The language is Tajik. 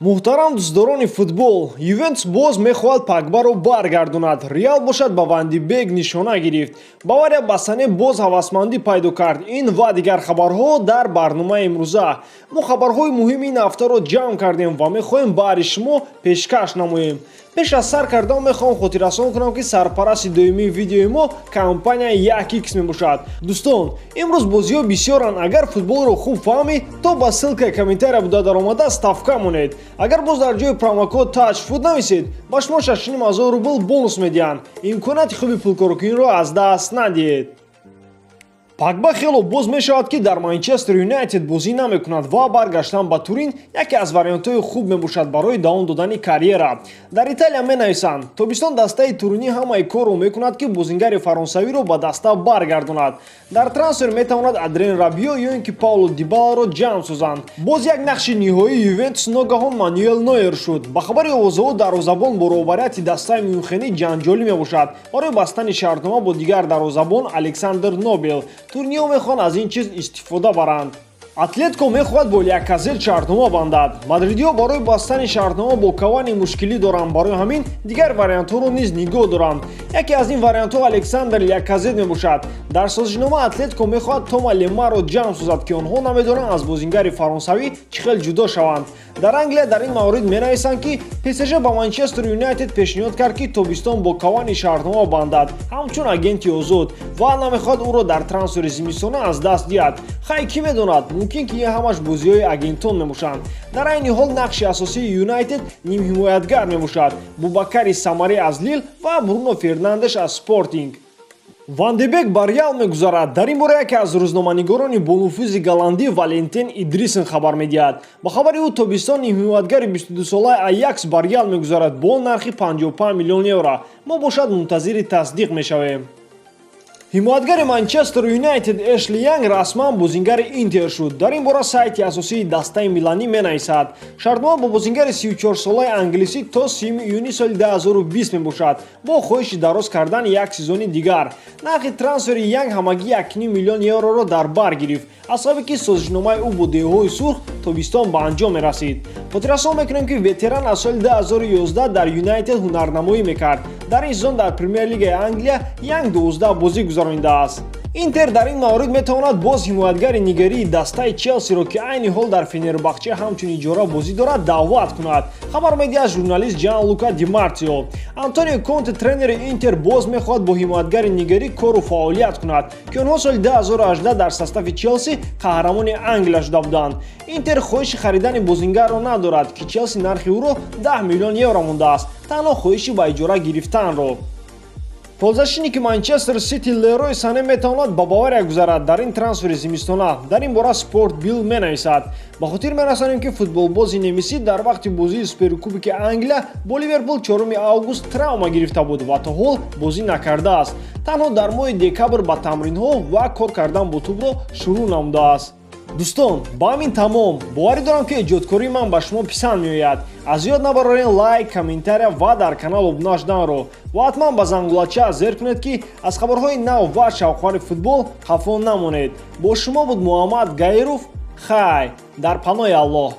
Муҳтарам дӯстдорони футбол, Ювентус боз мехоҳад Погбаро баргардонад. Реал бошад, ба Ван ди Бек нишона гирифт. Бавария ба Сане боз ҳавасмандӣ пайдо кард. Ин ва дигар хабарҳо дар барномаи имрӯза. Мо хабарҳои муҳими ин ҳафтаро ҷамъ кардем ва мехоҳем баҳри шумо пешкаш намоем. Пеш аз сар кардан мехоҳам хотиррасон кунам, ки сарпарасти доимии видеои мо компания 1X мебошад. Дӯстон, имрӯз бозиҳо бисёранд. Агар футболро хуб фаҳмӣ, то ба ссылкаи комментария буда даромада, ставка монед. Агар боз дар ҷои промокод TAJFOOT нависед, ба шумо 6500 рубл бонус медиҳанд. Имконияти хуби пулкоркуниро аз даст надиҳед. Погба хело боз мешавад, ки дар Манчестер Юнайтед бозӣ намекунад ва баргаштан ба Турин яке аз вариантҳои хуб мебошад барои давом додани карьера. Дар Италия менависанд, тобистон дастаи Туринӣ ҳамаи корро мекунад, ки бозингари фаронсавиро ба даста баргардонад. Дар трансфер метавонад Адрен Рабио ё ин ки Пауло Дибаларо ҷамъ созанд. Боз як нақши ниҳоии Ювентус ногаҳон Мануэл Нойер шуд. Ба хабари овозаҳо, дарвозабон бо роҳбарияти дастаи Мюнхенӣ ҷанҷолӣ мебошад барои бастани шартнома бо дигар дарвозабон Александр Нобел. Туриниҳо мехоҳанд аз ин чиз истифода баранд. Атлетико мехоҳад бо Ляказет шартнома бандад. Мадридиҳо барои бастани шартнома бо Кавани мушкилӣ доранд, барои ҳамин дигар вариантҳоро низ нигоҳ доранд. Яке аз ин вариантҳо Александр Ляказет мебошад. Дар созишнома Атлетико мехоҳад Тома Лемарро ҷамъ созад, ки онҳо намедонанд, аз бозингари фаронсавӣ чӣ хел ҷудо шаванд. Дар Англия дар ин маврид менависанд, ки ПСЖ ба Манчестер Юнайтед пешниҳод кард, ки тобистон бо Кавани шартнома бандад ҳамчун агенти озод ва намехоҳад ӯро дар трансфери зимистона аз даст диҳад. Хай, кӣ медонад, мумкин ки ин ҳамаш бозиҳои агентон мебошанд. Дар айни ҳол нақши асосии Юнайтед нимҳимоятгар мебошад: Бубакари Самаре аз Лил ва Бруно Фернандеш аз Спортинг. Ван де Бек ба Реал мегузарад. Дар ин бора яке аз рӯзноманигорони бонуфузи голландӣ Валентин Идрисен хабар медиҳад. Ба хабари ӯ, тобистон нимҳимоятгари 22-солаи Аякс ба Реал мегузарад бо нархи 55 миллион евро. Мо бошад, мунтазири тасдиқ мешавем. Ҳимоятгари Манчестер Юнайтед Эшли Янг расман бозингари Интер шуд. Дар ин бора сайти асосии дастаи миланӣ менависад. Шартнома бо бозингари 34-солаи англисӣ то 30 июни соли 2020 мебошад бо хоҳиши дароз кардани як сезони дигар. Нархи трансфери Янг ҳамагӣ 1,5 миллион евроро дар бар гирифт, аз сабабе ки созишномаи ӯ бо деҳҳои сурх тобистон ба анҷом мерасид. Хотиррасон мекунем, ки ветеран аз соли 2011 дар Юнайтед ҳунарнамоӣ мекард. Дар ин сезон дар Премер-лигаи Англия Янг 12 бозӣ гузаронидааст. Интер дар ин маврид метавонад боз ҳимоятгари нигерии дастаи Челсиро, ки айни ҳол дар Фенербахче ҳамчун иҷора бозӣ дорад, даъват кунад, хабар медиҳад журналист Ҷан Лука Димартио. Антонио Конте, тренери Интер, боз мехоҳад бо ҳимоятгари нигерӣ кору фаъолият кунад, ки онҳо соли 2018 дар состави Челси қаҳрамони Англия шуда буданд. Интер хоҳиши харидани бозингарро надорад, ки Челси нархи ӯро 10 миллион евро мондааст, танҳо хоҳиши ба иҷора гирифтанро. Полузащитники Манчестер Сити Лерой Сане метавонад ба Бавария гузарад дар ин трансфери зимистона. Дар ин бора Спорт Билд менависад. Ба хотир мерасонем, ки футболбози немисӣ дар вақти бозии Суперкубики Англия бо Ливерпул 4 август травма гирифта буд ва то ҳол бозӣ накардааст. Танҳо дар моҳи декабр ба тамринҳо ва кор кардан бо тӯбро шурӯъ намудааст. Дӯстон, ба ҳамин тамом. Боварӣ дорам, ки эҷодкории ман ба шумо писанд меояд. Аз ёд набарорен лайк, комментария ва дар канал обуна шуданро ва ҳатман ба зангулача зер кунед, ки аз хабарҳои нав ва шавқовари футбол қафо намонед. Бо шумо буд Муҳаммад Гаиров. Хай, дар паноҳи Аллоҳ.